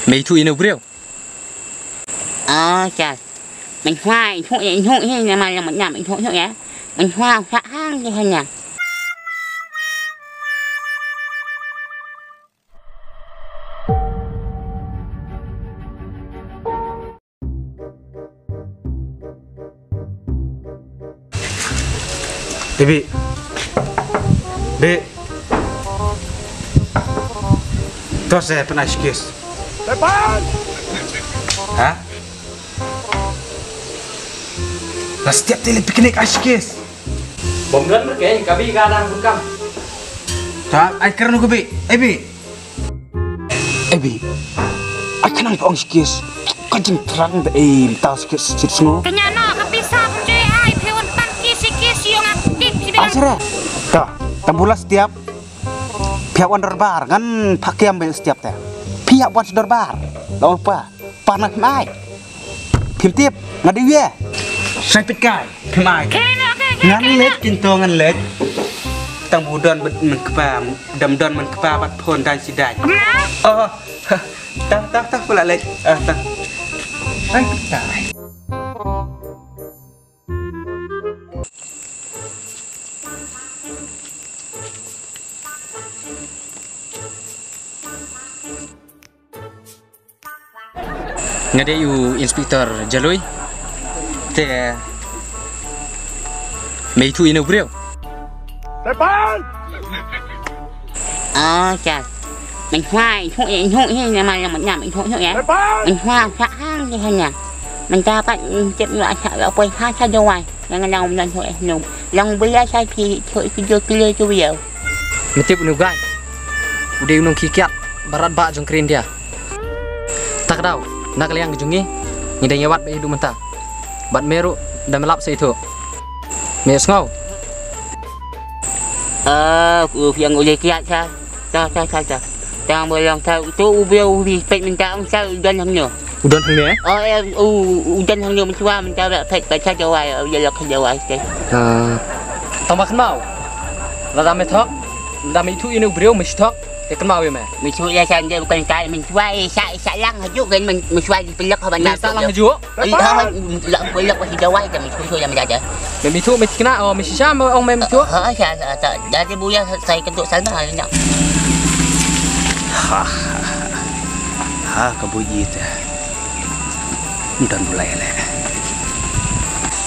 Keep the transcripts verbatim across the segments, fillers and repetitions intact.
Me ithuh ïa une u briew? Ah, Char. Mynhwa ithuh ïa, ithuh ïa, ïa ma la mynhwa ithuh ithuh ïa. Mynhwa u sah hang ki hanya. Dei Bi. Bi. To se pynai shi case. Ha? La step te le picnic ai shi case. Bym don re ke, ka Bi ka dang bun kam. Ta ai kren u ka Bi. Ai Bi. Ai Bi. Ai khnang pha ong shi case. Ka jingthrang da ei mynta shi case shi sngo. Kanya no ka pisa pun je ai phi wan pan ki si ki si ong ak tip si Ai sera. Ta. Tambula setiap. Phi wan dorbar ngan pha kiam ben setiap te. Phi wan dorbar. Long pa. Pan nak mai. Phim tip, nga dei wei. Sai pit kai, phim ai. Ngan leit, kin to ngan leit. Tang bu don bad men kpa, dam don men kpa bad phone dan si dan. Oh, tang, tang, tang, pula leit. Ah, tang. Sai pit kai. Nga dei u Inspector Jalui. Te me ithuh ïa une u briew? Tepan! Ah, Char. Mynhwa ithuh ïa, ithuh ïa, ïa ma la mynhwa ithuh ithuh ïa. Tepan! Mynhwa u sah hang ki hanya. Mynta pat tip ïa u sah ïa u poi ha sha Jowai. Nga nga nang ym don shuh eh shnong. Long bula sha ki shuh ki jur ki lei ki wiaw. Me tip une u guy. U dei u nongkhie kiad ba radbah jong ka ri India. Ta ka daw na ka liang ka jong ngi ngi dang ïawad bad ïa u mynta. Bad me ruh da me lap sa ithuh. Me sngew. Ah, u phi ong u lei kiad sa. Ta ta ta ta. Tang ba long ta tu u briew u bi peit mynta ong sa u don hangne. U don hangne? Oh, eh, u u don hangne mynta mynta ba peit ba cha Jowai, u ïa lok cha Jowai te. Ah. Tang ba kynmaw. Lada me thok, lada me ithuh ïa une u briew me shi thok, te kynmaw ïa me. Me ithuh ïa sa nde bukan kai mynta ïa sa ïa sa lang hajuk kan mynta ïa pylok ha ban. Me sa lang hajuk? Ih, ha, la, la, la, la, Jowai te, me ithuh, ithuh, ïa, me jaja. Me ithuh, me tikna, oh, me shisha, me ong, me ithuh. Ha, ha, sha, sha, sha. Jadi buya, sa, sa, kentut Salma, ha, nya. Ha, ha, ha. Ha, ka buyi te. Mudan bulai le.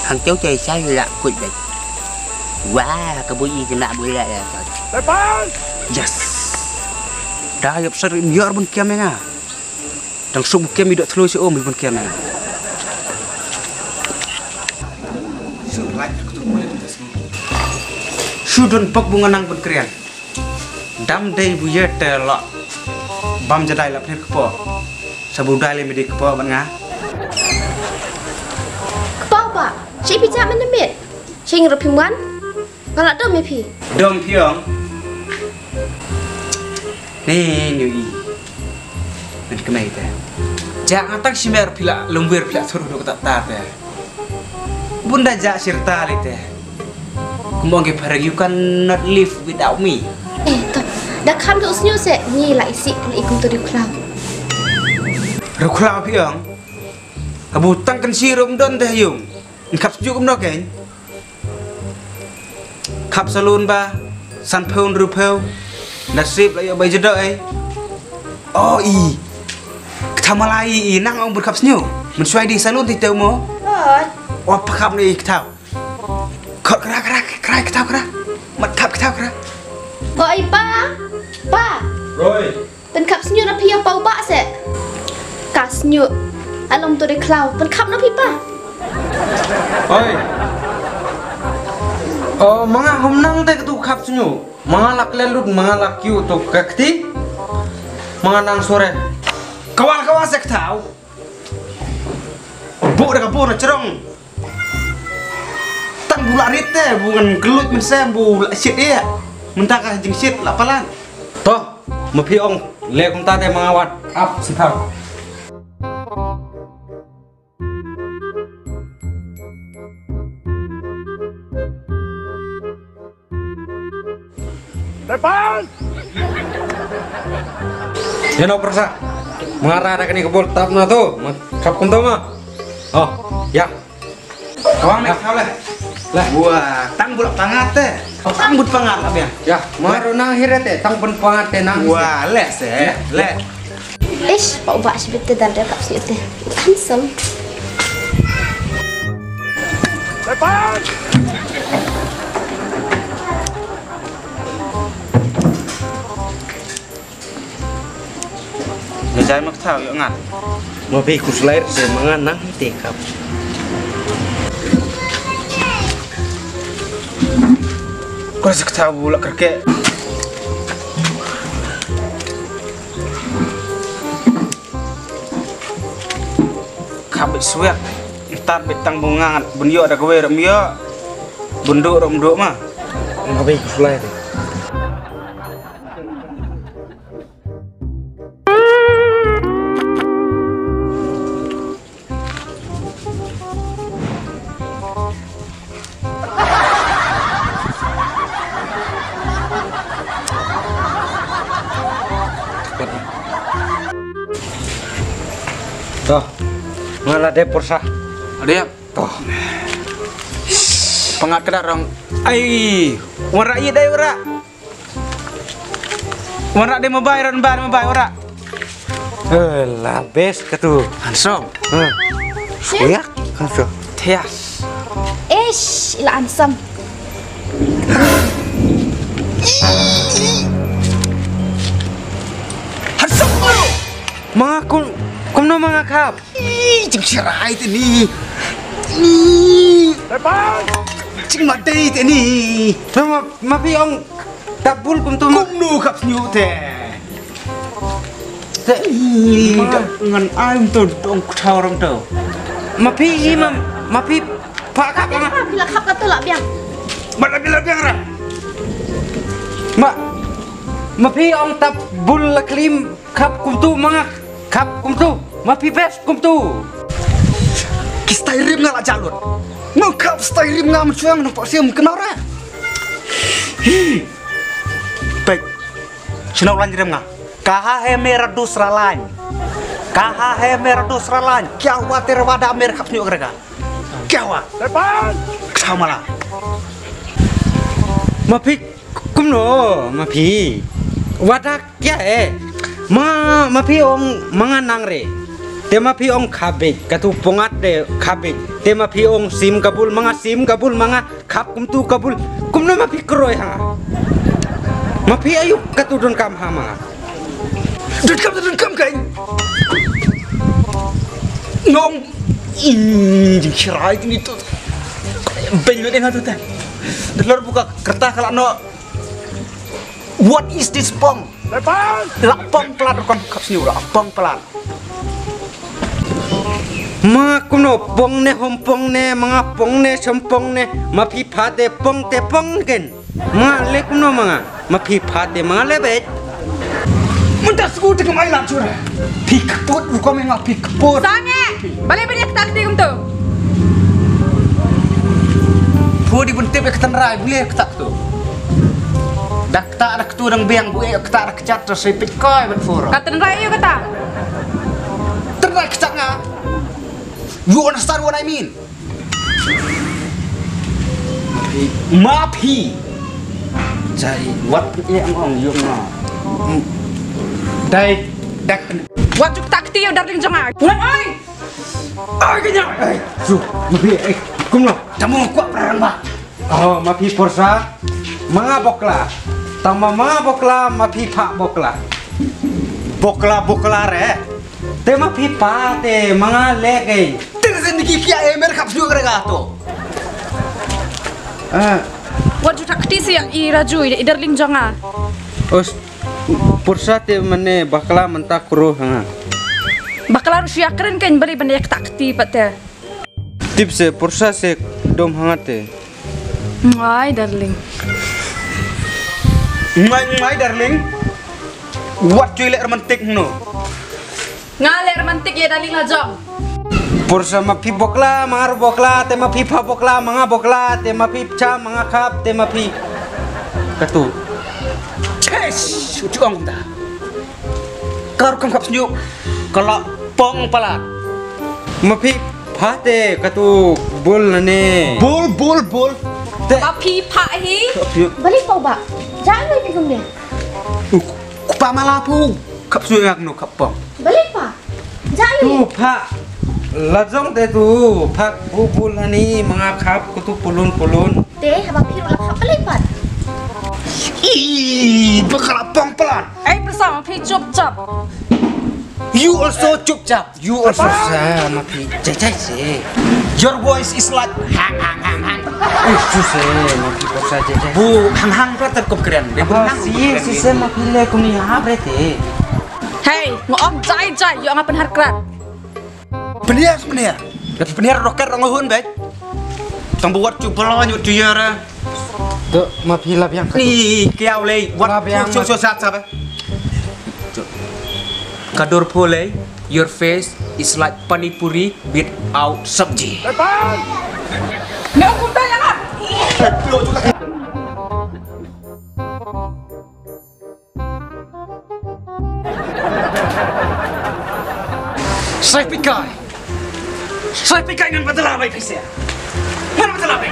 Hang teu te, sa, la, kut dai. Wah, ka buyi te nak bulai le. Yes. Da yap sar im yor bun kiam nga. Dang suk bukem i dok thloi sha um i bun kian na. Shu don pok bu nga nang bun krian. Dam dei bu ye te lo. Bam jadai la pnir kpo. Sa bu dai le me dei kpo ban nga. Kpo ba. Shi pi cha man mit. Shing rup wan. Nga la dom ïa phi. Dom phi ong. Ni nyu i. Ngan kmai te. Ja nga tang shimer phi la lungwir phi la thur duk ta ta te. Bun da ja shirta li te. Kumba ong ki phareng, you cannot live without me. Eh, to. Da kham to snyu se ni la isi la ikum to ri khlam. Ri khlam phi ong. Abu tang kan si rum don te yung. Khap sjuk um no keng. Khap salon ba san phew hynriew phew. Nasib la ïoh bai jadok ei. O i. Ktha malai i nang ong bud khap snyu. Mynshuai di salon ti teu mo. Oi. Wa pa khap ni ktha. Khot kra kra kra ktha kra. Mat khap ktha kra. Oi pa. Pa. Roi. Pynkhap sñiuh na phi ïa u pa u bah seh. Ka sñiuh. Alom to de khlaw. Pynkhap na phi pa. Oi. O, ma nga hom nang te katu khap sñiuh. Ma nga la klet lut, ma nga la kiew to ka kti. Ma nga nang sore. Kawal kawal seh kthaw. Buh da ka buh na chrong. Tang bu la rit te, bu ngan kylluid mynsiem, bu la shit ïa. Mynta ka jingshit la palat. To, ma phi ong, leh kumta te ma nga wad. Ap, siphaw. Tepan! Ïa no pyrsa. Mara da kane ka bol tap na tu. Ma khap kumto ma. Oh, ya. Kawang ne kau le. Lah. Wah, tang bulak pangat te. Tang but pangat lah biang. Ya, maro nang hire te, tang bun pangat te nang. Wah, leh se, leh. Ish, pau ba sibit te dal de kap sibit te. Handsome. Lepas. Nga jai ma kthaw ïoh ngat. Ma phi khuslai se ma nga nang hi te kap. Ko se kthaw bu la kerke. Khap bit swiat. Tat bit tang bu ngat bun ïoh da kawei ram ïoh. Bun duh ram duh ma. Ma phi khuslai te. Toh, nga la dep pyrsa. Adep. Toh. Pangat ka da rong. Ai, wara ïa dai wara. Wara de mabai ran bar mabai wara. Eh, la best ka tu. Handsome. Hmm. Suyak, handsome. Thias. Ish, ila handsome. Handsome baru. Ma nga kum, kumno ma nga khap. Ih, jingshrai te ni. Ih. Lepas. Jingmadei te ni. Ma, ma, ma phi ong tap bul kumto ma. Kumno khap sñiuh te. Te ih, ma. Ngan ai to dong kthaw rong to. Ma phi ih ma, ma phi pha khap ma. Phi la khap ka to la biang. Ma la biang ra. Ma, ma phi ong tap bul la klim. Khap kumtu ma nga, khap kumtu, ma phi best kumtu. Ki style rim nga la jah lut. Nga khap style rim nga mynshuwa nga nang pasi ym kynmaw re. Hi. Peit. Shnong lain rim nga. Kaha hai mera dusra lain. Kaha hai mera dusra lain. Kya hua tere wada mer khap sñiuh kre ka. Kya hua? Lepas. Ksa mala. Ma phi kumno ma phi? Wada kya hai? Ma, ma phi ong ma nga nang re. Te ma phi ong cabbage, katu pongat de cabbage. Te ma phi ong sim kabul ma nga sim kabul ma nga khap kumtu kabul. Kumno ma phi kroi ha nga? Ma phi ayu katu don kam ha ma nga. Donkam, donkam kai. Nong. Ih, jingshrai ni tu. Beng lut eng tu te. Delor buka kertas kala no. What is this pong? Lepas. La pong plat rukom khap sñiuh la pong plat. Ma kumno pong ne hom pong ne ma nga pong ne shom pong ne ma phi pha te pong te pong ken. Ma nga le kumno ma nga, ma phi pha te ma nga le beit. Mynta sku te kam ai lam chura. Phi kput rukom nga phi kput. Sange, bale bale ktak te kumtu. Phu di buntip ek tanrai bule ktak tu. Dak tak dak tu dang biang bu ek tak dak chat tu sei pit koi ban fur. Ka tanrai yu kata. Tanrai ktak nga. You understand what I mean? Ma phi. Jai. Wat ye ang ong yung ma. Dai dak. Wat juk tak ti darling jong ai. Wat ai. Ai kanya. Ai, ju. Ma phi ai. Kumno? Tamu kuat perang ba. Oh, ma phi porsa. Ma nga bokla. Tang ma ma nga bokla, ma phi pha bokla. Bokla bokla re. Te ma phi pa te ma nga le ke. Te sen ki kia e mer khap sñiuh kre ka to. Ah. Wat ju tak ti si i Raju i darling jong nga. Os pursa te mane bakla mynta kro ha nga. Bakla ru shu ïa kren kein bali ban ïa tak ti pat te. Tip se pursa se dom ha nga te. Ngai darling. Ngai ngai darling. Wat chui le romantic no. Nga le romantic ïa darling la jong. Pursa ma phi bokla, ma nga ru bokla, te ma phi pha bokla, ma nga bokla, te ma phi pcha, ma nga khap, te ma phi. Katu. Ches, uti ong ta. Ka rukom khap sñiuh. Ka la pong palat. Ma phi pha te katu bul na ne. Bul, bul, bul. Te. Ma phi pha hi. Khap sñiuh. Balei pha u ba? Ja ai phi kumne. U, ku pa ma la phu. Khap sñiuh ngak nu khap pong. Balei pha? Ja ai. Tu pha. La jong te tu pha bu bul hani ma nga khap katu pulun pulun. Te haba phi ruh la khap balei pat? Ih, ba ka la pong palat. Ei, pyrsa, ma phi chupchap. You also chupchap. You also sa ma phi jai jai se. Your voice is like hang hang hang hang. Ei, su se ma phi pyrsa jai jai. Bu hang hang pyrsa kop kren. Ba si si se ma phi le kumni ha bre te. Hei, nga ong jai jai, ïoh nga pynhar krat. Pynhiar, pynhiar. Pynhiar roket rong hun bek. Tang buat cu pelon, buat cu yara. Tu ma phi la biang ka tu. Ni kiau lei. Wat la biang cu cu sat sat. Ka dur phu lei. Your face is like pani puri without sabji. Ni aku tanya lah. Sai pikai. Sai pikai ngan badala bai pisa. Ngan badala bai.